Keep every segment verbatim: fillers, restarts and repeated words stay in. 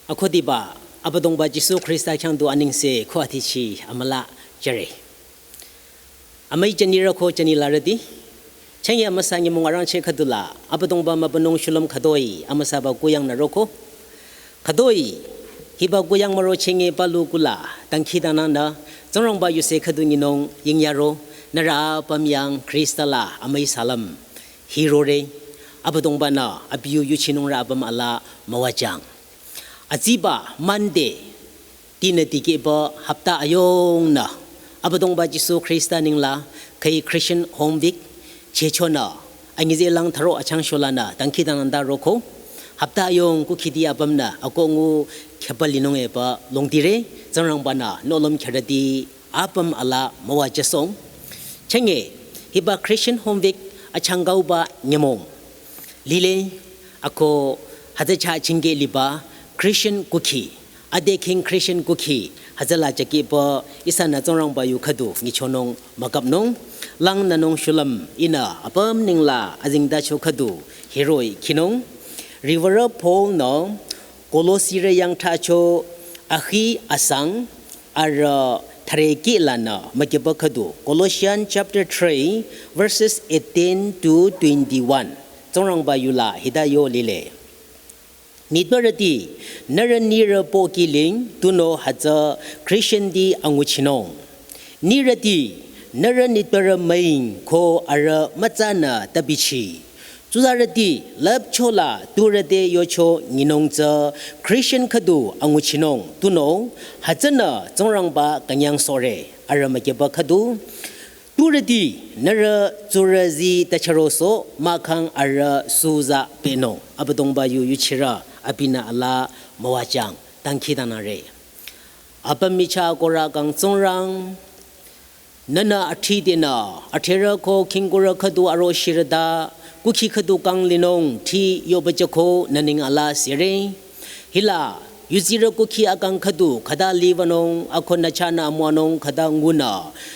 Akhudiba, Abüdongba Jisu Khrista khyang du anengse ko atichi amüla jüre. Amüi jünirü ko jünilarüti. Chenge amüsa nyümong arangcheh khüdula, Abüdongba mübünung shulüm khütoi, amüsaba kuyangnü roko. Khütoi, hiba kuyang müro chenge palu kula, dangkhidangnangnü, Tsingrangba yuse khüdu nyinung yingyaro, nührü apüm yang Khrista la amüi salam. Hirore, Abüdongbanü, abi yu yuchinungrü apüm ala müwajüng. Atsiba Monday, tinü dikehba hapta ayongnü, Abüdongba Jisu Khrista nengla, khüi Christian Home Week, chehchonü, angize lang tharo achang sholanü, dangkhidangnangta roko, hapta ayong kukhidi apümnü, akoh ngu khepa linung eba longdire, Tsingrangbanü, nohlüm kherüti, apüm ala müwajüsong. Chenge, hiba Christian Home Week achangkauba nyümong. Lile, ako hütsü chah chingke liba Christian kukhi. Ade king Christian kukhi, hütsüla jükehba ihsanü Tsingrangba yu khüdu nyichonung müküpnung. Langnünung shulüm ihnü apüm nengla azengtacho khüdu hiroh-i khinung. Riwürü Paul-nü Kolosirü yangthsacho akhi asang arüh thüre kihlanü mükiba khüdu. Colossians chapter three, verses eighteen to twenty-one. Tsingrangba yula hita yo lile. Nitpürüti, nührü nirü pohkiling, tunüo hütsü Christian ti anguchinung. Nirüti, nührü nitpürü müing ko arüh mütsanü tabichi. Tsuzarüti, lüpchola turüte yocho nyinung tsü Christian khüdu anguchinung, tunüo hütsünü Tsingrangba künyangsohre, arüh mükiba khüdu. Turüti, nührü tsurüzi tachürosoh, mahkhang arüh suza pehnung. Abüdongba yu yuchirü, abinü ala müwajüng, dangkhidangnangre. Apüm michah korü kang Tsingrang, nühnü athridenü, athrerü ko khingkurü khüdu aro shirüta, kukhi khüdu kang linung, thi yoba jüko nü neng ala sire. Hila, yuzirü kukhi akang khüdu, khüta liwünung, ako nü chahnü amüwanung, khüta ngunü.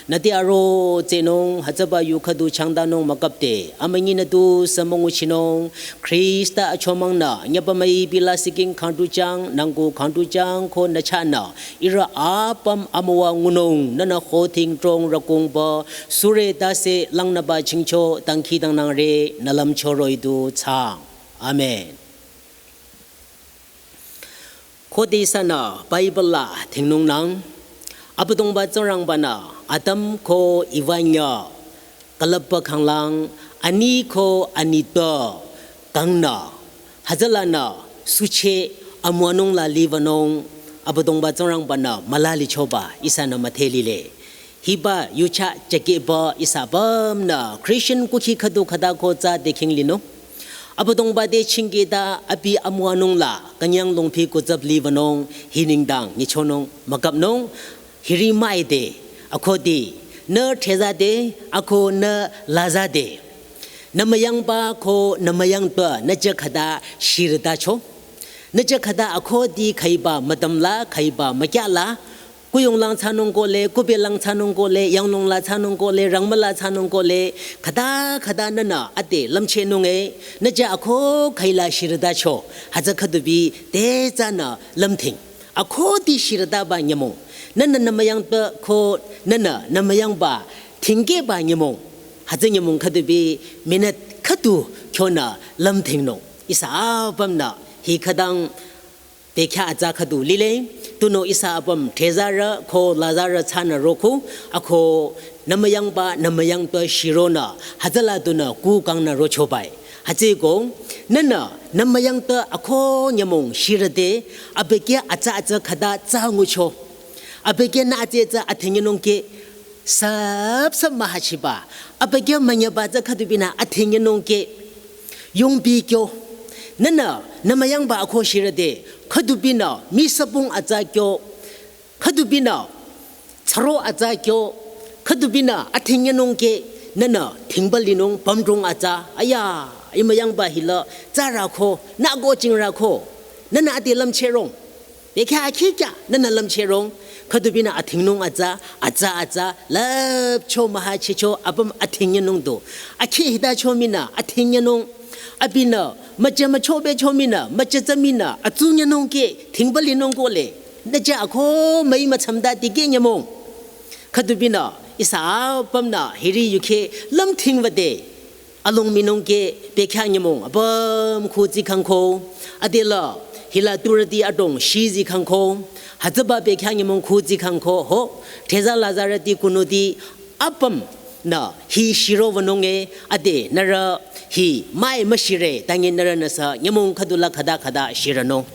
Nüte aro tsehnung, hütsüba yu khüdu changdanung müküpde, amünyi nü tusü münguchinung, Khrista achomangnü, nyüpa müi bila siking khangtujüng, nangku khangtujüng ko nü chahnü, ihrü apüm amüwa ngunung, nühnü khothing trong rükungba, sure tase langnüba chingcho, dangkhidangnangre, nü lümcho roh-i du thsaang. Amen. Khode ihsanü Bible la dhingnungnang, Abüdongba Tsingrangbanü Adam ko Eva nyü külüpba khanglang ani ko anitpü kangnü, hütsülanü suche amüwanung la liwünung, Abüdongba Tsingrangbanü mülalichoba ihsanü müdhe lile. Hiba yuchah jükehba ihsa apümnü Christian kukhi khüdu khüta ko tsü dekhing linung. Abüdongba te chingkehta abi amüwanung la künyang longpi kutsap liwünung hi nengdang nyichonung müküpnung. Hiri müide, akhudi, nü thezade, ako nü lazade. Nü müyangba ko nü müyangtpü nü jü khüta shirütacho. Nü jü khüta akhudi khüiba müdümla, khüiba mükyala, kuyonglang thsanung kohle, kubelang thsanung kohle, yanglongla thsanung kohle, rangmüla thsanung kohle, khüta khüta nühnü ade lümchehnung e, nü jü ako khüila shirütacho, hütsü khüdubi te tsünü lümdhing. Akhudi shirütaba nyümong, nühnü nü müyangtpü ko nühnü nü müyangba dhingkehba nyümong, hütsü nyümong khüdubi minute khüdu kyonü lümdhingnung. Ihsa apümnü hi khütang bekhyah atsa khüdu lile, tunüo ihsa apüm thezarü ko lazarü thsanü roko, ako nü müyangba nü müyangtpü shironü, hütsüla tunü kukangnü rochobai. Hütsüeko, nühnü nü müyangtpü ako nyümong shirüte, abükyü atsa atsa khüta tsü ngucho. Abükyünü atse tsü adhingyünung ke, süpsüp mühachiba, abükyü münyüba tsü khüdubinü adhingyünung ke, yongbi kyo. Nühnü nü müyangba ako shirüte, khüdubinü misüpung atsa kyo, khüdubinü tsaro atsa kyo, khüdubinü adhingyünung ke, nühnü dhingba linung pümdrong atsa, aya, i müyangba hila tsürako, nü ko chingrako, nühnü ade lümchehrong. Bekhyah akhi kya, nühnü lümchehrong, khüdubinü adhingnung atsa, atsa atsa, lüpcho mühachicho apüm adhingyünung du. Akhi hitacho minü adhingyünung, abinü Müche müchobe chominü, müche tsüminü, atsu nyanung ke, thingba linung kohle. Nüche akho müi mütsamda tikeh nyümong. Khüdubinü, ihsa apümnü, hiri yukheh, lümthing wüde. Along minung ke, pekha nyümong, apüm khu tsi khangko. Adela, hila turüti adrong, shi tsi khangko. Hütsüba pekha nyümong khu tsi khangko, ho. Theza lazarüti kunuti, apümnü hi shiro wünung e, ade nührü hi mai müshire, tangi nührünüsü nyümong khüdula khüda khüda shiranung.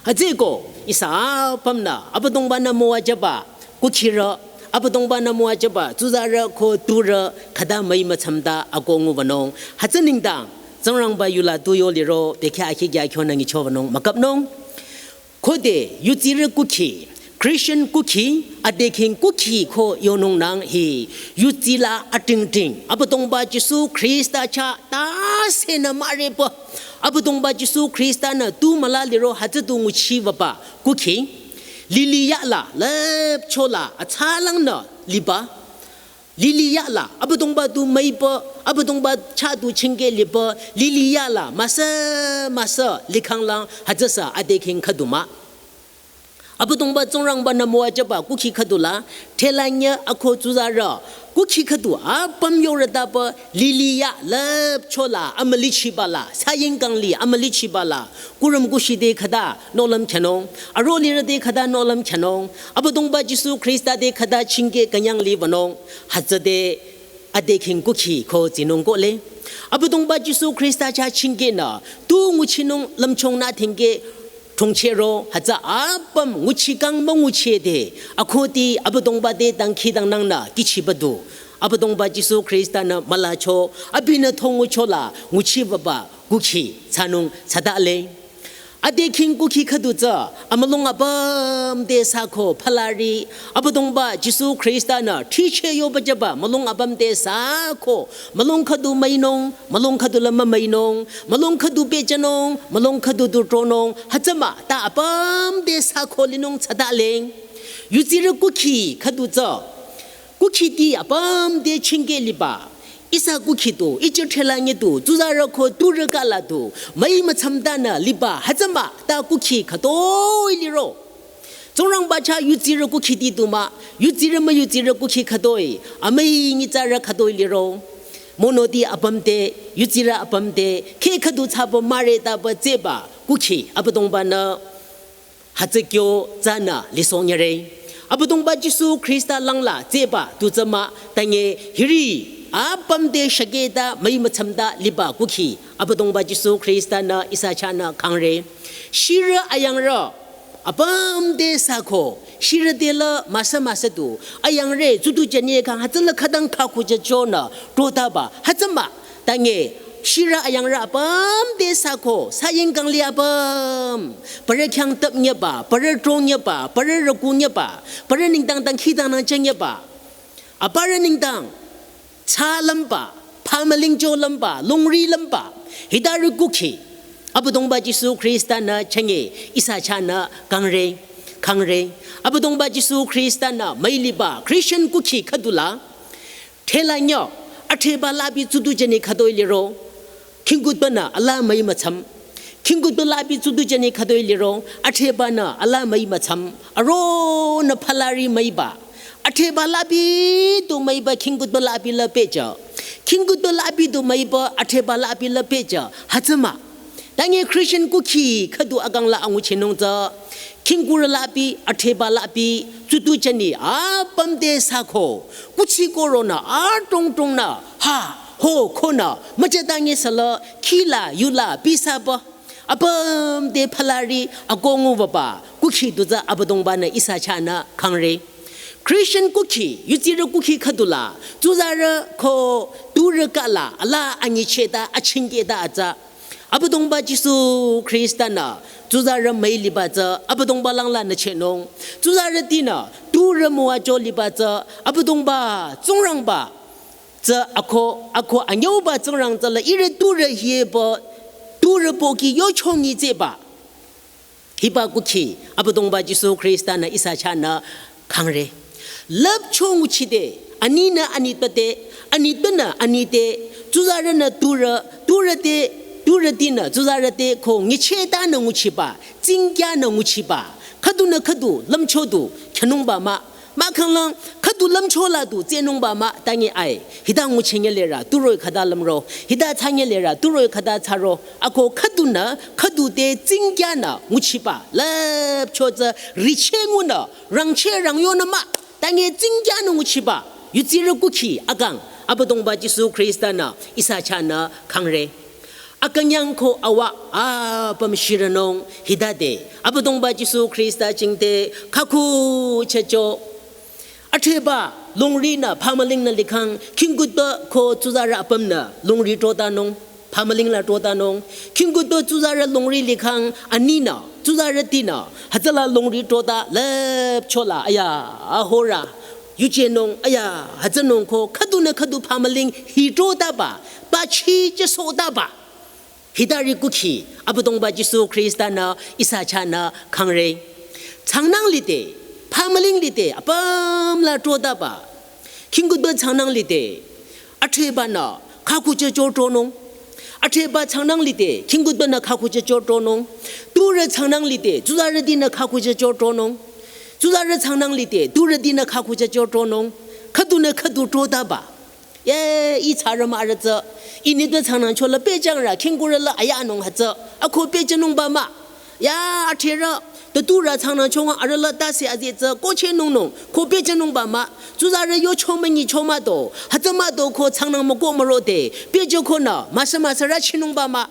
Hütsüko, ihsa apümnü, Abüdongbanü müwajüba, kukhirü, Abüdongbanü müwajüba, tsuzarü ko turü, khüda müi mütsamda, akongu wünung. Hütsü nengdang, Tsingrangba yula tu yo liro, pekha akhi gya kyo nü ngicho wünung, müküpnung. Khode, yutsirü kukhi, Christian kukhi, adekhing kukhi ko yonung nang hi, yutsila atingting, Abüdongba Jisu Khrista chah, ta senü mürepa, Abüdongba Jisu Khrista nü tu müla liro hütsü tu nguchi wüba, kukhi, lili yala, lüpchola, atsalang nü, liba, lili yala, Abüdongba tu müipa, Abüdongba chah tu chingke lipa, lili yala, müsa, müsa, likhanglang, hütsüsa, adekhing khüduma. Abüdongba Tsingrangbanü müwajüba, kukhi khüdula, thelanya akho tsuzarü, kukhi khüdu, apüm yorütapa, lili ya, lüpchola, amülichibala, sayingkangli, amülichibala, kurüm kushide khüda, nohlüm khanung, aro lirüde khüda, nohlüm khanung, Abüdongba Jisu Khrista de khüda, chingke kanyangli wünung, hütsüde, adekhing kukhi ko tsinung kohle. Abüdongba Jisu Khrista chah chingke nü, tu nguchinung lümchung nü thingke, thongchero, hütsü apüm nguchikang münguchide, akhoti Abüdongba de dangkhidangnangnü, kichibadu. Abüdongba Jisu Khrista nü mülacho, abinü thonguchola, nguchi wüba, kukhi, tsanung, tsatale. Adekhing kukhi khüdu tsü, amülung apüm de sako phalari, Abüdongba Jisu Khrista nü thiche yoba jüba mülung apüm de sako, mülung khüdu müinung, mülung khüdu lama müinung, mülung khüdu pehjünung, mülung khüdu du tronung, hütsüma ta apüm de sako linung tsatale. Yutsirü kukhi khüdu tsü, kukhiti apüm de chingke liba, ihsa kukhi tu, ichi thelanyi tu, tsuzarü ko turü kala tu, müi mütsamdanü liba, hütsüma ta kukhi khütoi liro. Tsingrangba chah yutsirü kukhiti tu mah, yutsirü müyutsirü kukhi khütoi, amüi nyitsarü khütoi liro. Monoti apüm de, yutsirü apüm de, kheh khüdu tsaba müretaba tseba, kukhi, Abüdongbanü hütsü kyo tsünü lisohnyüre. Abüdongba Jisu Khrista langla tseba tu tsü mah, tangi hiri apüm de shaketa müi mütsamda liba kukhi, Abüdongba Jisu Khrista nü ihsa chahnü kangre. Shirü ayangrü, apüm de sako, shirü de la müsa müsa tu, ayangre, tsutu jünye kang hütsüla khütang khaku jüchonü, trotaba, hütsüma, tangi, shirü ayangrü apüm de sako, sayingkangli apüm. Parü khyang tüpnyeba, parü tronyeba, parü rükunyeba, parü nengdang dangkhidangnang jünyeba. Aparü nengdang, tsa lümba, phamülingjo lümba, longri lümba, hitarü kukhi. Abüdongba Jisu Khrista nü chünye, ihsa chahnü kangre, kangre. Abüdongba Jisu Khrista nü müi liba, Christian kukhi khüdula. Thelanyi, atheba labi tsutu jüni khütoi liro. Khingkutbanü ala müi mütsam. Khingkutba labi tsutu jüni khütoi liro. Athebanü ala müi mütsam. Aronü phalari müiba. Atheba labi tu müiba khingkutba labi la pehjü. Khingkutba labi tu müiba atheba labi la pehjü. Hütsüma. Tangi Christian kukhi khüdu akangla anguchinung tsü. Khingkurü labi, atheba labi, tsutu jüni, apüm de sako. Kuchi koronü, atong tongnü, ha, ho, konü, müjatangi sala, khila, yula, pisaba. Apüm de phalari, akongu wüba, kukhi tu tsü Abüdongbanü ihsa chahnü kangre. Christian kukhi, yutsirü kukhi khüdula, tsuzarü ko, turü kala, ala anyicheta, achingketa atsa. Abüdongba Jisu Khrista nü, tsuzarü müi liba tsü, Abüdongba langla nü chehnung. Tsuzarütinü, turü müwajo liba tsü, Abüdongba, Tsingrangba, tsü ako, ako anyüuba Tsingrang tsüla ihrü turü hiba, turü pohki yochongi tseba. Hiba kukhi, Abüdongba Jisu Khrista nü ihsa chahnü kangre. Lüpcho nguchide, aninü anitpate, anitpanü anite, tsuzarünü turü, turü te, Turütinü, tsuzarü te ko ngichetanü nguchiba, tsingkyanü nguchiba, khüdunü khüdu lümcho du khyünungba mah, mahkhanglang khüdu lümcho la du tsehnungba mah, tangi ai. Hita nguchinge lera, turoh-i khüta lümro, hita thsange lera, turoh-i khüta thsaro, ako khüdunü khüdu te tsingkyanü nguchiba, lüpcho tsü, riche ngunü, rangche rangyonü mah, tangi tsingkyanü nguchiba, yutsirü kukhi akang, Abüdongba Jisu Khrista-nü ihsa chahnü khangre. Akünyang ko awa apüm shirünung hitade, Abüdongba Jisu Khrista jingte khakhu chehcho. Athreba longrinü phamülingnü likhang, khingkutpü ko tsuzarü apümnü longri trotanung, phamüling la trotanung, khingkutpü tsuzarü longri likhang, aninü, tsuzarütinü, hütsüla longri trota lüpcho la, aya, ahora, yujenung, aya, hütsünung ko, khüdunü khüdu phamüling hi trotaba, pachi chesotaba. Hitari kukhi, Abüdongba Jisu Khrista-nü ihsa chahnü khangre. Tsangnang lide, phamüling lide, apüm la trotaba. Khingkutpü tsangnang lide, athrebanü khakhu chehcho tronung. Athreba tsangnang lide, khingkutpünü khakhu chehcho tronung. Turü tsangnang lide, tsuzarütinü khakhu chehcho tronung. Tsuzarü tsangnang lide, turütinü khakhu chehcho tronung. Khüdunü khüdu trotaba. Ye, ih tsarü mah arüh tsü. Ih nitpü tsangnangcho la pehjangrü, khingkurü la ayanung hütsü. Ako pehjanungba mah. Ya, athrerü, ta turü tsangnangcho nga arüh la tase azi tsü, kochehnungnung, ko pehjanungba mah. Tsuzarü yocho münyicho mah do, hütsü mah do ko tsangnang müko mürode, pehjakonü, müsa müsa rüchinungba mah.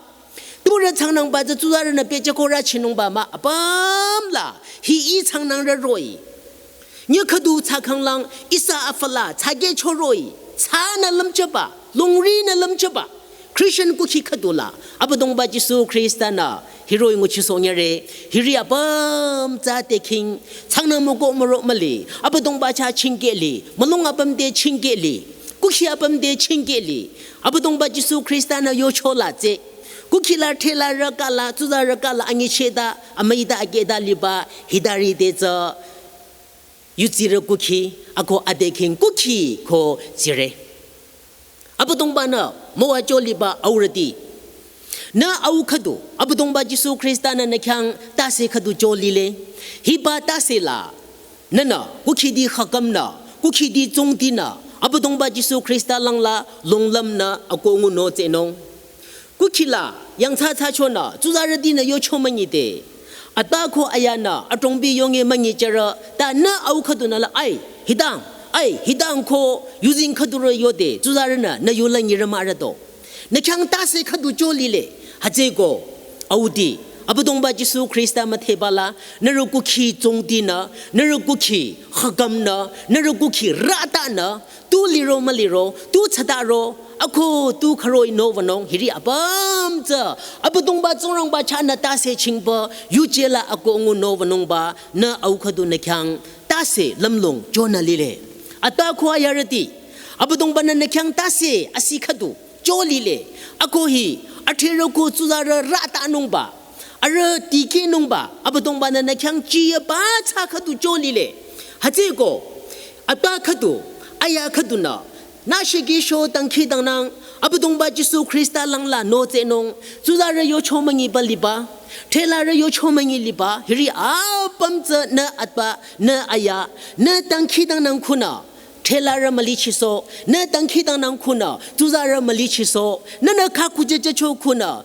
Turü tsangnangba tsü tsuzarünü pehjako rüchinungba mah, apüm la, hi ih tsangnangrü roh-i. Nyi khüdu thsakhanglang, ihsa afü la, thsakehcho roh-i, thsanü lümchaba, longrinü lümchaba. Christian kukhi khüdu la, Abüdongba Jisu Khrista-nü, hiroh-i nguchisohnyüre, hiri apüm tsü te khing, tsangnang müko müro müli, Abüdongba chah chingkehli, mülung apüm te chingkehli, kukhi apüm te chingkehli, Abüdongba Jisu Khrista-nü yocho la tsü, kukhi la threlarü kala, tsuzarü kala, anyichehta, amüita akehta liba, hitari te tsü, yutsirü kukhi, ako ade khing kukhi ko tsire. Abüdongba-nü müwajü liba aurüti. Nü au khüdu, Abüdongba Jisu Khrista-nü nü khyang tase khüdu jü lile. Hiba tase la, nünü, kukhidi khakamnü, kukhidi tsungtinü, Abüdongba Jisu Khrista langla, longlümnü, ako ngunung tsehnung. Kukhi la, yangthsa thsachonü, tsuzarütinü yocho münyide. Ata ko ayanü, adrongbi yonge münyichürü, ta nü au khüdunü la ai, hitang, ai, hitang ko, yuzeng khüdurü yode, tsuzarünü, nü yu la nyirü mah arüh do. Nü khyang tase khüdu jü lile, hütsüeko, auti, Abüdongba Jisu Khrista müdheba la, nührü kukhi tsungtinü, nührü kukhi khakamnü, nührü kukhi rütanü, tu liro müliro, tu thsataro, ako tu khüroh-i nü wünung hiri apüm tsü, Abüdongba Tsingrangba chahnü tase chingba, yuje la ako ngunung wünungba, nü au khüdu nü khyang tase lümlong jünü lile. Ata ko ayarüti, Abüdongba-nü nü khyang tase asi khüdu jü lile. Ako hi, athrerü ko tsuzarü rütanungba, arüh tikehnungba, Abüdongba-nü nü khyang chiya ba thsa khüdu jü lile. Hütsüeko, ata khüdu, aya khüdunü, nü shikisho dangkhidangnang, Abüdongba Jisu Khrista langla nü tsehnung, tsuzarü yocho münyiba liba, threlarü yocho münyi liba, hiri apüm tsü nü atba, nü aya, nü dangkhidangnang khunü, threlarü mülichisoh, nü dangkhidangnang khunü, tsuzarü mülichisoh, nünü khakhu jüjücho khunü,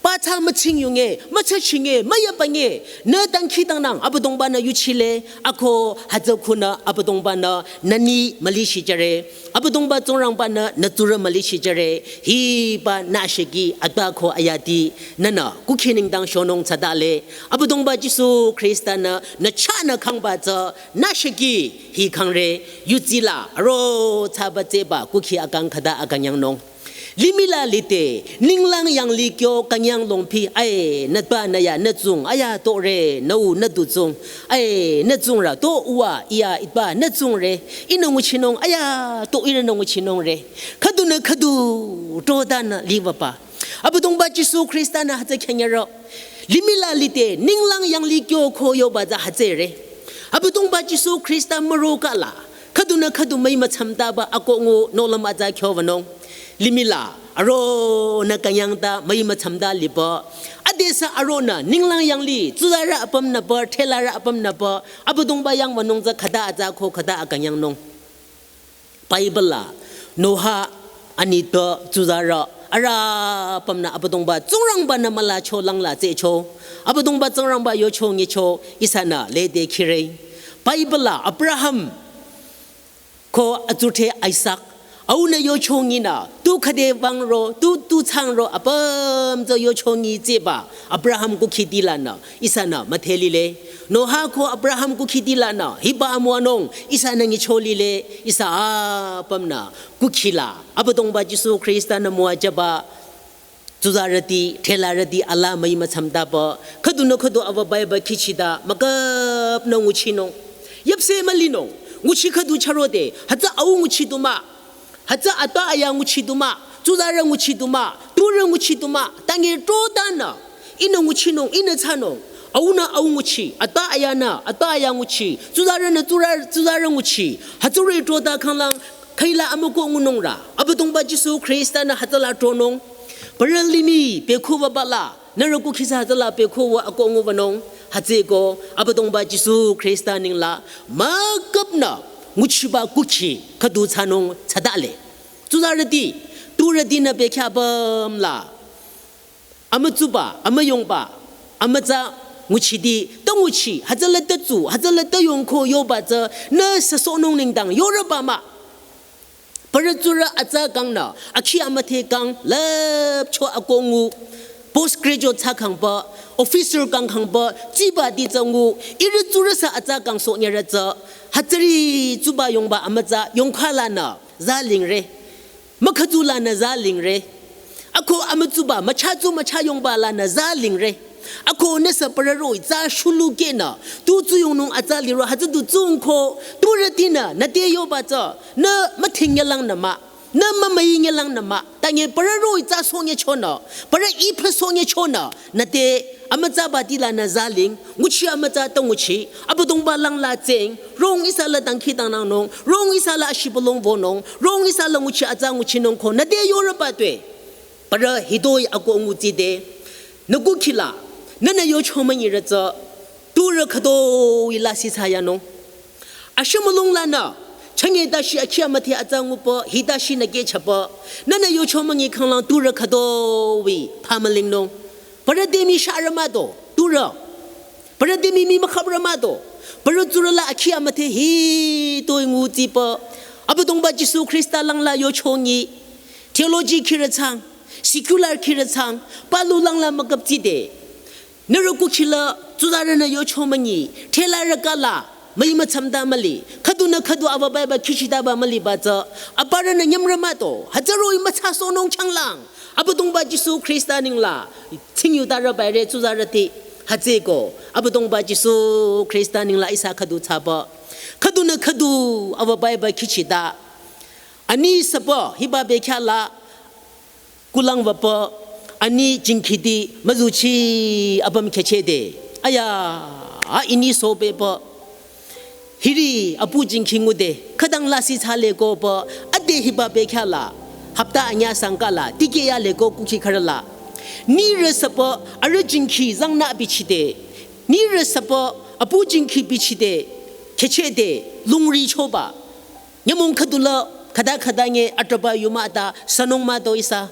ba thsa müching yunge, müchaching-e, müyapang-e, nü dangkhidangnang, Abüdongba-nü yuchile, ako hütsü khunü, Abüdongba-nü, nü ni mülichijüre, Abüdongba Tsingrangba-nü, nü tsurü mülichijüre, hiba nü shiki, ata ko ayati, nünü, kukhi nengdang shonung thsatale, Abüdongba Jisu Khrista-nü, nü chahnü khangba tsü, nü shiki, hi khangre, yutsi la, aro thsaba tsüba, kukhi akang khüta akünyangnung. Limih la lide, ninglang yanglih kyo künyang longpi, ai, nü tba nü ya, nü tsung, aya, tore, nü u, nü du tsung, ai, nü tsungrü, to uwa, iya, itba, nü tsungre, ihnü nguchinung, aya, to ihrünü nguchinungre, khüdunü khüdu, trotanü liwapa. Abüdongba Jisu Khrista-nü hütsü khyanyaro. Limih la lide, ninglang yanglih kyo ko yoba tsü hütsüre. Abüdongba Jisu Khrista müro kala, khüdunü khüdu müi müchümtaba ako ngunung lüm atsa kyo wünung. Limih la, Aronü künyangta müi mütsamta lipü. Adesü aronü ninglang yanglih, tsuzarü apümnüpü, thelarü apümnüpü, Abüdongba yangwünung tsü khüta atsa ko khüta akünyangnung. Bible la, Noah, anitpü, tsuzarü, arüh apümnü Abüdongba Tsingrangba-nü mülacho langla tsehcho. Abüdongba Tsingrangba yocho nyicho, ihsanü lede khire. Bible la, Abraham, ko atsudhre Isak, aunü yocho nyinü, tu khüde wangro, tu tu thsangro, apüm tsü yocho nyi tsehba, Abraham kukhiti lanü, ihsanü müdhe lile. Noah ko Abraham kukhiti lanü, hiba amüwanung, ihsanü nyicho lile, ihsa apümnü, kukhi la, Abüdongba Jisu Khrista-nü müwajüba, tsuzarüti, thelarüti alaa müi mütsamtaba, khüdunü khüdu ava Bible khichita, müküpnü nguchinung. Yüpse mülinung, nguchi khüdu chürode, hütsü au nguchi du mah, hütsü ata aya nguchi du mah, tsuzarü nguchi du mah, turü nguchi du mah, tangi trotanü, ihnü nguchinung, ihnü thsanung, aunü au nguchi, ata ayanü, ata aya nguchi, tsuzarünü tsura-, tsuzarü nguchi, hütsüri trota khanglang, khüila amüko ngunungrü, Abüdongba Jisu Khrista-nü hütsüla tronung, parü limih, pekhuwüba la, nührü kukhisa hütsüla pekhuwü ako nguwünung, hütsüeko, Abüdongba Jisu Khrista ninglang, müküpnü, nguchiba kukhi, khüdu thsanung, thsatale. Tsuzarüti, turütinü bekhyah apüm la. Amütsuba, amüyongba, amütsa, nguchiti, ta nguchi, hütsüla ta tsu, hütsüla ta yongko yoba tsü, nü süsohnung nengdang, yorüba mah. Parü tsurü atsa kangnü, akhi amüdhe kang, lüpcho ako ngu, post graduate thsakhangba, officer kangkhangba, tsibati tsü ngu, ihrü tsurüsü atsa kangsohnyürü tsü, hütsüri tsuba yongba amütsa, yongkha lanü, zalingre. Mükhüdu lanü zalingre. Ako amütsuba, müchatsu müchayongba lanü zalingre. Ako nüsü parü roh-i tsü shulu kehnü, tu tsuyongnung atsa liro hütsü du tsungko, turütinü, nüte yoba tsü, nü müthing nyalangnü mah, nü mümüi nyalangnü mah, tangi parü roh-i tsü sohnyüchonü, parü ipü sohnyüchonü, nüte amütsabati lanü zaling, nguchi amütsa ta nguchi, Abüdongba langla tseng, rong ihsa la dangkhidangnangnung, rong ihsa la ashibülung wünung, rong ihsa la nguchi atsa nguchinung ko, nüte yorüba tue. Parü hitoi ako ngutside, nü kukhi la, nünü yocho münyirü tsü, turü khütoi lasih thsayanung. Ashimülung lanü, chünye tashi akhi amüdhe atsa ngupü, hitashi nü kehchapü, nünü yocho münyi khanglang turü khütoi, phamülingnung. Parü te mii sharü mah do, turü. Parü te mii mii mükhaprü mah do. Parü tsurü la akhi amüdhe hitoi ngutsipü. Abüdongba Jisu Khrista langla yocho nyi. Theology khirü thsang, secular khirü thsang, palu langla müküptside. Nührü kukhi la, tsuzarünü yocho münyi, thelarü kala, müi mütsamta müli, khüdunü khüdu ava Bible khichitaba müliba tsü, aparünü nyümrü mah do, hütsü roh-i mütsa sohnung changlang, Abüdongba Jisu Khrista ninglang, tsingyu tarü baire tsuzarüti, hütsüeko, Abüdongba Jisu Khrista ninglang ihsa khüdu thsaba, khüdunü khüdu ava Bible khichita, ani süpü, hiba bekhyah la, kulang wüpü, ani jingkhiti müzuchi apüm khechede. Aya, a ini sobepü. Hiri apu jingkhi ngude, khütang lasih thsale kopü, ade hiba bekhyah la, hapta anyüh sangkala, tikeh yale ko kukhi khürü la. Nirü süpü, arüh jingkhi zangnü bichide. Nirü süpü, apu jingkhi bichide, khechede, lungri choba. Nyümong khüdula khüta khüta nge atraba yu mah ta sünung mah do ihsa.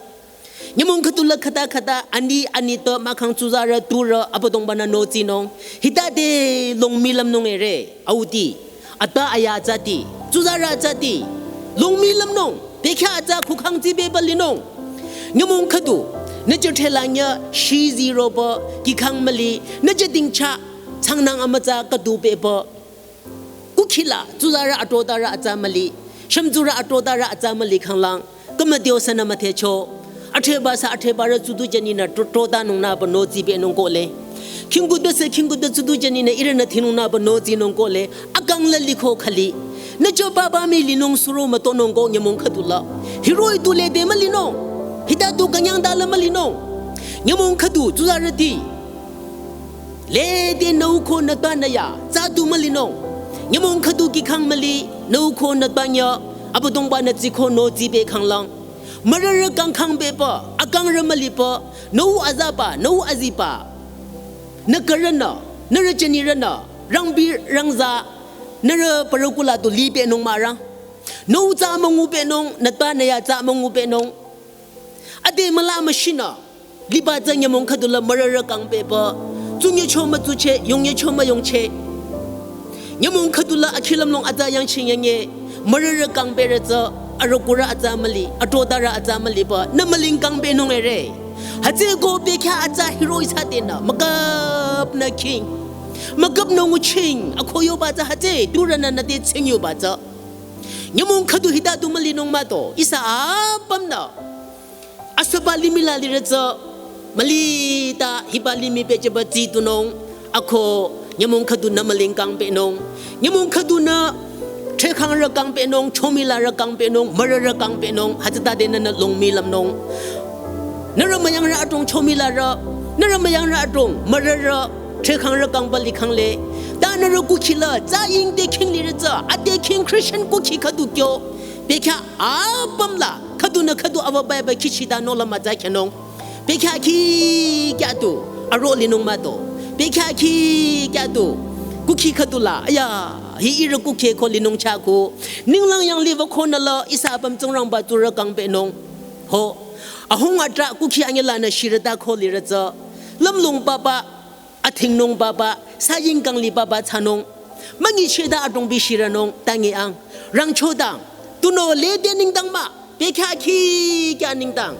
Nyümong khüdula khüta khüta ani ani to mahkhang tsuzarü turü Abüdongba-nü notsinung. Hitade longmi lümnung ere auti. Ata aya tsüti. Tsuzarü tsüti. Longmi lümnung. Bekhyah tsü khukhang tsibeba linung. Nyümong khüdu. Nüjü thela nyü shi zero ba kikhang müli. Nüjü dingcha. Changnang amütsa khüdu beba. Kukhi la, tsuzarü atrotarü atsa müli, shümtsurü atrotarü atsa müli khanglang, kümüdeo sünü müdhecho, athreba sü athrebarü tsudu jüninü tro-, trotanungnü ba notsi benung kohle. Khingkutpü sü khingkutpü tsudu jüninü ihrünü thinungnü ba notsinung kohle, akang la liko khali. Nücho papa mii linung suro mütonung ko nyümong khüdula. Hiroh-i tu lede mülinung. Hita tu künyangta la mülinung. Nyümong khüdu, tsuzarüti. Lede nüu ko nütpü nü ya, tsü du mülinung. Nyümong khüdu kikhang müli, nüu ko nütpü nyü, Abüdongba-nü tsiko notsi be khanglang. mürürü kangkhang bepü, akangrü mülipü, nü u azaba, nü u aziba. Nü kürünü, nührü jünirünü, rangbi rangza, nührü parükula tu lipehnung mürang. Nü u tsa müngupehnung, nü ta nü ya tsa müngupehnung. Ade müla müshinü, liba tsü nyümong khüdula mürürü kang bepü, tsunye cho mütsuche, yongye cho müyongche. Nyümong khüdula akhilamlong atsa yangching yangye, mürürü kang berü tsü, arükurü atsa müli, atrodarü atsa müliba, nü müling kang benung ere. Hütsüko bekhyah atsa hiro ihsa tenü, müküp nü king. Müküp nü nguching, akoyoba tsü hütsü, turünü nü te tsingyoba tsü. Nyümong khüdu hita tu mülinung mah to, ihsa apümnü. Asüba limih la lirü tsü, müli ta hiba limih pehjüba tsi tunung, ako nyümong khüdunü müling kang pehnung, nyümong khüdunü threkhangrü kang pehnung, chomilarü kang pehnung, mürürü kang pehnung, hütsüta denü nü longmi lümnung. Nührü müyangrü adrong chomilarü, nührü müyangrü adrong mürürü, threkhangrü kangba likhangle, ta nührü kukhi la, tsa ying te king lirü tsü, ade king Christian kukhi khüdu kyo, bekhyah apüm la, khüdunü khüdu ava baiba kichita nola mütsa khenung. Bekhyah khi kya tu, aro linung mah to. Bekhyah khi kya tu, kukhi khüdula, aya, hi ihrü kukhi ko linung chako. Ninglang yangliba khonü la, ihsa apüm Tsingrangba tsurü kang pehnung. Ho, ahung atra kukhi anyelanü shirüta ko lirü tsü. Lümlong papa, athingnung papa, saying kangli papa thsanung. Müngicheda adrongbi shirünung, tangi ang. Rangchodang, tunüo lede nengdang mah, bekhyah khi kya nengdang.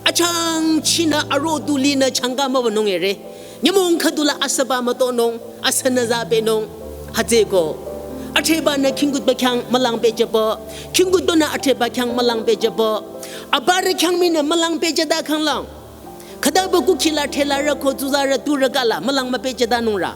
Achangchinü aro tu linü changka mübünung ere. Nyümong khüdula asüba mütonung, asünü za pehnung. Hütsüko. Athreba nü khingkutba khyang mülang pehjüba. Khingkutba nü athreba khyang mülang pehjüba. Abürü khyang minü mülang pehjüta khanglang. Khütaba kukhi la threlarü ko tsuzarü turü kala mülang müpehjüta nungrü.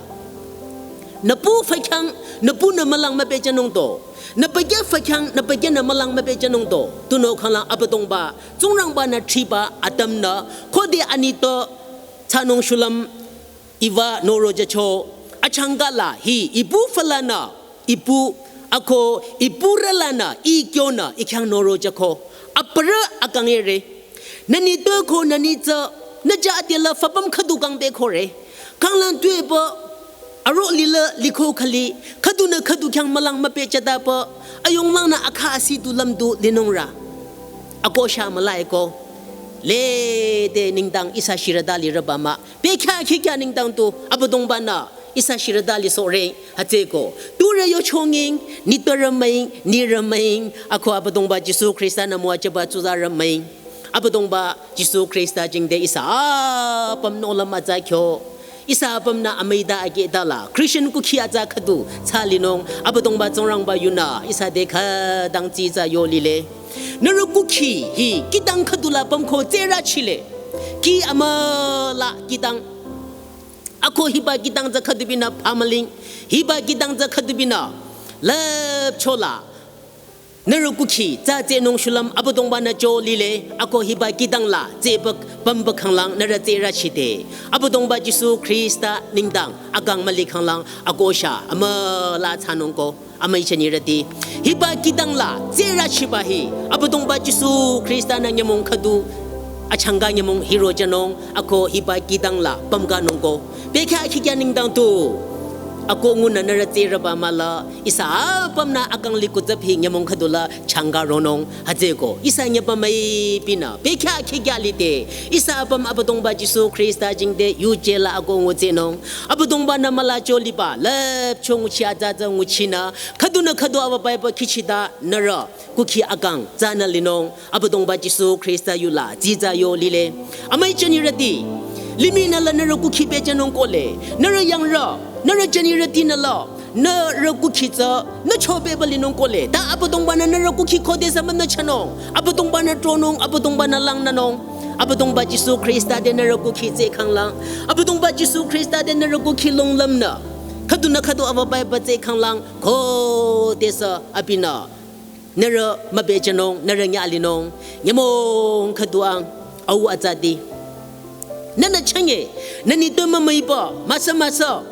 Nü pu fa khyang, nü punü mülang müpehjünung to. Nü pehjü fa khyang, nü pehjünü mülang müpehjünung to. Tunüo khanglang Abüdongba, Tsingrangba nü thriba atümnü, khode anitpü, thsanung shulüm, iva noro jücho, achangka la hi, ipu falanü, ipu, ako, ipurü lanü, ikyonü, ikhyang noro jüko. Apürü akang ere. Nü nitpü ko nü nitsa, nü ja atela fapüm khüdu kang beko re. Khanglang tuepü, aro lila liko khali, khüdunü khüdu khyang mülang müpehjütapü, ayonglangnü akha asi tu lümdu linungrü. Ako sha mülaiko. Lede nengdang ihsa shirüta lirüba mah. Bekhyah khi kya nengdang tu, Abüdongba nü, ihsa shirüta lisohre, hütsüko. Turü yo chonging, nitpürü müing, nirü müing, ako Abüdongba Jisu Khrista nü müwajüba tsuzarü müing. Abüdongba Jisu Khrista jingte ihsa apüm nola mütsa kyo. Ihsa apümnü amüita akehta la. Christian kukhi atsa khüdu thsa linung. Abüdongba Tsingrangba yunü. Ihsa te khütang tsitsa yo lile. Nührü kukhi hi kihtang khüdula pümko tserü chile. Kih amüla kihtang. Ako hiba kihtang tsü khüdubinü pamüling. Hiba kihtang tsü khüdubinü. Lüpchola. Nührü kukhi, tsa tsenung shulüm Abüdongba nü jo lile, ako hiba kihtang la, tse bak, pamba khanglang, nührü tserü chide. Abüdongba Jisu Khrista nengdang, akang müli khanglang, ako sha, amüla thsanung ko, amüi chanirüti. Hiba kihtang la, tserü chiba hi, Abüdongba Jisu Khrista nü nyümong khüdu, achangka nyümong hiro jünung, ako hiba kihtang la, pamkanung ko. Bekhyah khi kya nengdang tu. Ako ngunü nührü tserüba müla, ihsa apümnü akang li kutsap hi nyümong khüdula changka ronung, hütsüko. Ihsa nyüpa müipinü. Bekhyah khi kya lide. Ihsa apüm Abüdongba Jisu Khrista jingte yuje la ako ngutsenung. Abüdongba nü müla jo liba, lüpcho nguchi atsa tsa nguchinü. Khüdunü khüdu ava Bible kichita nührü. Kukhi akang, tsünü linung, Abüdongba Jisu Khrista yula, tsitsa yo lile. Amüi chanirüti, limih nü la nührü kukhi pehjünung kohle, nührü yangrü, nührü chanirüti nü la, nührü kukhi tsü, nü chopehba linung kohle, ta Abüdongba nü nührü kukhi khode sa münü chanung, Abüdongba nü tronung, Abüdongba nü langnünung, Abüdongba Jisu Khrista te nührü kukhi tse khanglang, Abüdongba Jisu Khrista te nührü kukhi longlümnü, khüdunü khüdu ava Bible tse khanglang, khode sa abinü. Nührü müpehjünung, nührü nyalinung, nyümong khüdu ang, au atsati. Nünü chenge, nü nitpü mümüiba, müsa müsa.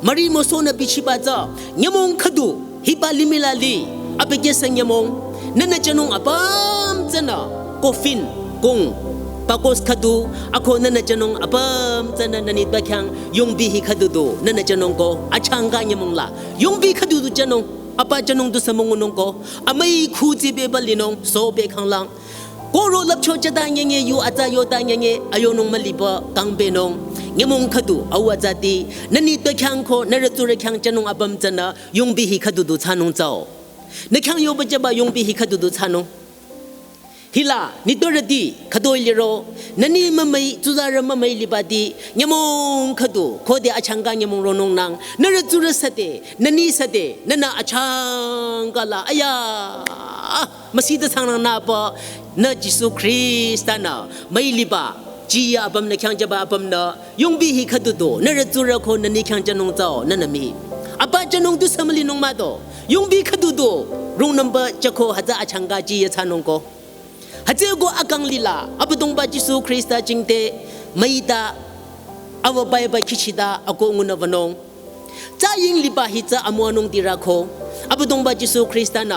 Mari müsohnü bichiba tsü, nyümong khüdu, hiba limih la li, abekesa nyümong, nünü jünung apüm tsünü, coffin kong pakos khüdu, ako nünü jünung apüm tsünü nü nitpü khyang yongbi hi khüdu du nünü jünung ko achangka nyümong la yongbi khüdu du jünung, apa jünung du sümüngunung ko, amüi khu tsibeba linung, sobe khanglang. Koro lüpcho jüta nyenye yu atsa yota nyenye ayonung müliba kangbenung. Nyümong khüdu au atsati, nü nitpü khyang ko, nü rütsurü khyang jünung apüm tsünü yongbi hi khüdu du thsanung tsao. Nü khyang yoba jüba yongbi hi khüdu du thsanung. Hila, nitpürüti, khütoi liro, nü ni mümüi, tsuzarü mümüi libati, nyümong khüdu, khode achangka nyümong ronung nang, nü rütsurü süte, nü ni süte, nünü achangka la, aya, müsita sangnang nüpü, nü Jisu Khrista nü, müi liba, jiya apüm nü khyang jüba apüm nü, yongbi hi khüdu du, nü rütsurü ko nü ni khyang jünung tsao, nünü mi. Apa jünung du sümülinung mado, yongbi khüdu du, rung number jüko hütsü achangka jiya thsanung ko. Hütsüko akang lila, Abüdongba Jisu Khrista jingte, müita, awa baiba kihchita, ako ngunü wünung. Tsa ying liba hi tsü amüwanung dirü ko, Abüdongba Jisu Khrista nü,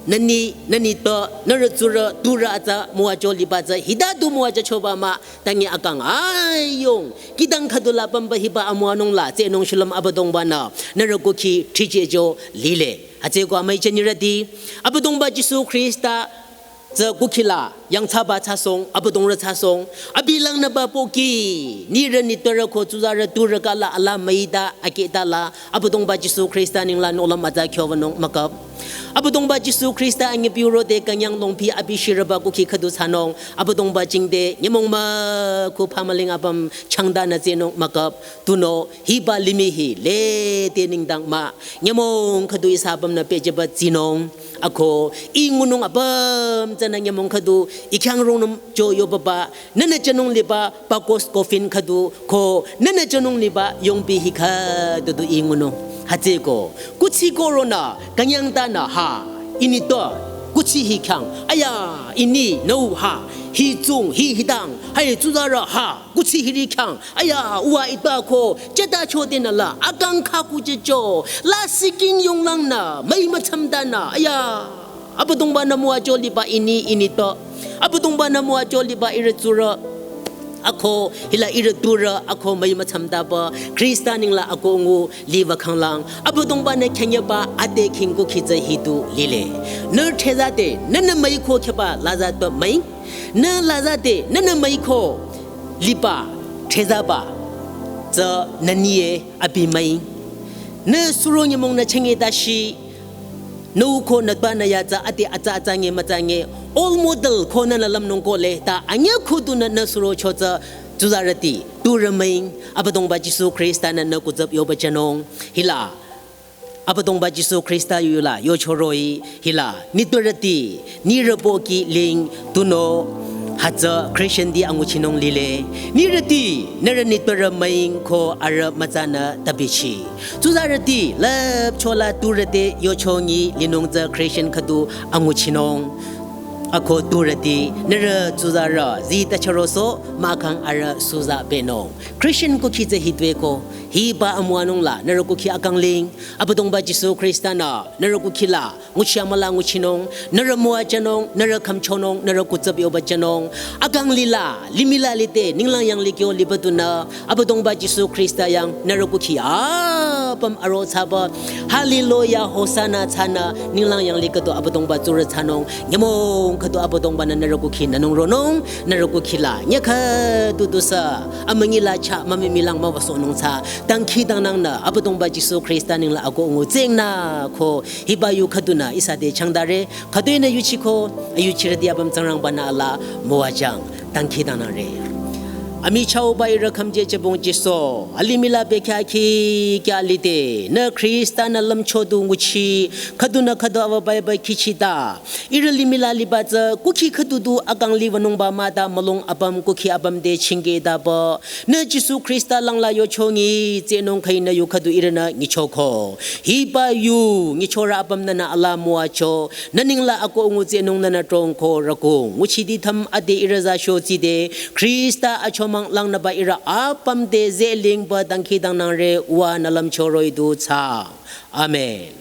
nü ni, nü nitpü, nü rütsurü, turü atsa, müwajo liba tsü, hita du müwajüchoba mah, tangi akang, ayong, kidang khüdu la pümba hiba amüwanung la, tsenung shulüm Abüdongba nü, nü rü kukhi, thrijejo, lile. Hütsüko amüi jünirüti, Abüdongba Jisu Khrista, tsü kukhi la, yangthsaba thsasong, Abüdongrü thsasong, abi langnüba pohki, nirü nitpürü ko tsuzarü turü kala ala müita akehta la, Abüdongba Jisu Khrista ninglang nohlüm atsa kyo wünung mükap. Abüdongba Jisu Khrista anyi piuro te künyang longpi abi shirüba kukhi khüdu thsanung, Abüdongba jingte, nyümong mükhu phamüling apüm changtanü tsenung mükap, tunüo, hiba limih hi, lete nengdang mah, nyümong khüdu ihsa apüm nü pehjüba tsinung. Ako, i ngunung apüm tsünü nyümong khüdu, i khyang rungnüm jo yobaba, nünü jünung liba, pakos coffin khüdu, ko, nünü jünung liba, yongbi hi khüdu du i ngunung. Hütsüko, kuthsi ko ronü, künyang tanü ha, i nitpü, kuthsi hi khyang, aya, i ni, nüu ha, hi tsung, hi hidang, hai tsuzarü ha, kuthsi hiri khyang, aya, uwa ita ko, jüta chote nü la, akang kha kujücho, la siking yonglang nü, müi müthsamta nü, aya, Abüdongba nü müwajo liba i ni i nitpü, Abüdongba nü müwajo liba i rütsurü, ako, hila i rüturü, ako müi müthsamtaba, Khrista ninglang ako ngu, liba khanglang, Abüdongba nü khyanyaba, ate khingku khitsü hi du lile. Nü thsüzate, nünü müi ko khyaba, lazatpü müi, nü lazate, nünü müi ko, liba, thsüzaba, tsü nü nie abi müi. Nü suro nyümong nü chenge dashi, nüu ko nütpü nü ya tsü ate atsa atsa nge mütsa nge, all model ko nünü lümnung ko le, ta anyü khüdunü nü suro cho tsü, tsuzarüti, turü müi, Abüdongba Jisu Khrista nü nü kutsüp yoba jünung, hila. Abüdongba Jisu Khrista yu la, yocho roh-i, hila, nitpürüti, nirü pohki ling, tunüo, hütsü Christian ti anguchinung lile, nirüti, nührü nitpürü müing ko arüh mütsanü tabichi. Tsuzarüti, lüpcho la turü te yocho nyi linung tsü Christian khüdu anguchinung. Ako turüti, nührü tsuzarü, zi ta chüroso, mahkhang arüh suza benung. Christian kukhi tsü hi tue ko, hiba amüwanung la, nührü kukhi akang ling, Abüdongba Jisu Khrista nü, nührü kukhi la, nguchi amüla nguchinung, nührü müwajünung, nührü khümchonung, nührü kutsüp yoba jünung. Akang lila, limih la lite, ninglang yanglih kyo liba tunü, Abüdongba Jisu Khrista yang, nührü kukhi apüm aro thsaba, Hallelujah, Hosanna thsanü, ninglang yanglih khüdu Abüdongba tsurü thsanung, nyümong khüdu Abüdongba nü nührü kukhi nünung ronung, nührü kukhi la, nyü khüdu dusü, amünyi la chah, mümimilang müwüsohnung thsa, dangkhidangnang nü, Abüdongba Jisu Khrista ninglang ako ngu tsing nü, ko, hiba yu khüdunü, ihsa te changdare, khüdunü yuchiko, ayuchirüti apüm Tsingrangba nü ala, müwajüng, dangkhidangnangre. Amichahba ihrü khümje chebong Jisu, alimih la bekhyah khi kya lite, nü Khrista nü lümcho du nguchi, khüdunü khüdu awa baiba kihchita, ihrü limih la liba tsü, kukhi khüdu du akang liwünungba mah ta mülung apüm kukhi apüm te chingketaba, nü Jisu Khrista langla yocho nyi, tsenung khai nü yu khüdu ihrünü nyichoko. Hiba yu, nyichorü apüm nünü ala müwacho, nü ninglang ako ngu tsenung nünü trong ko rükung. Nguchiti thüm ade ihrü za sho tside, Khrista achomang langnüba ihrü apüm te zelingba dangkhidangnangre uwa nü lümcho roh-i du thsa. Amen.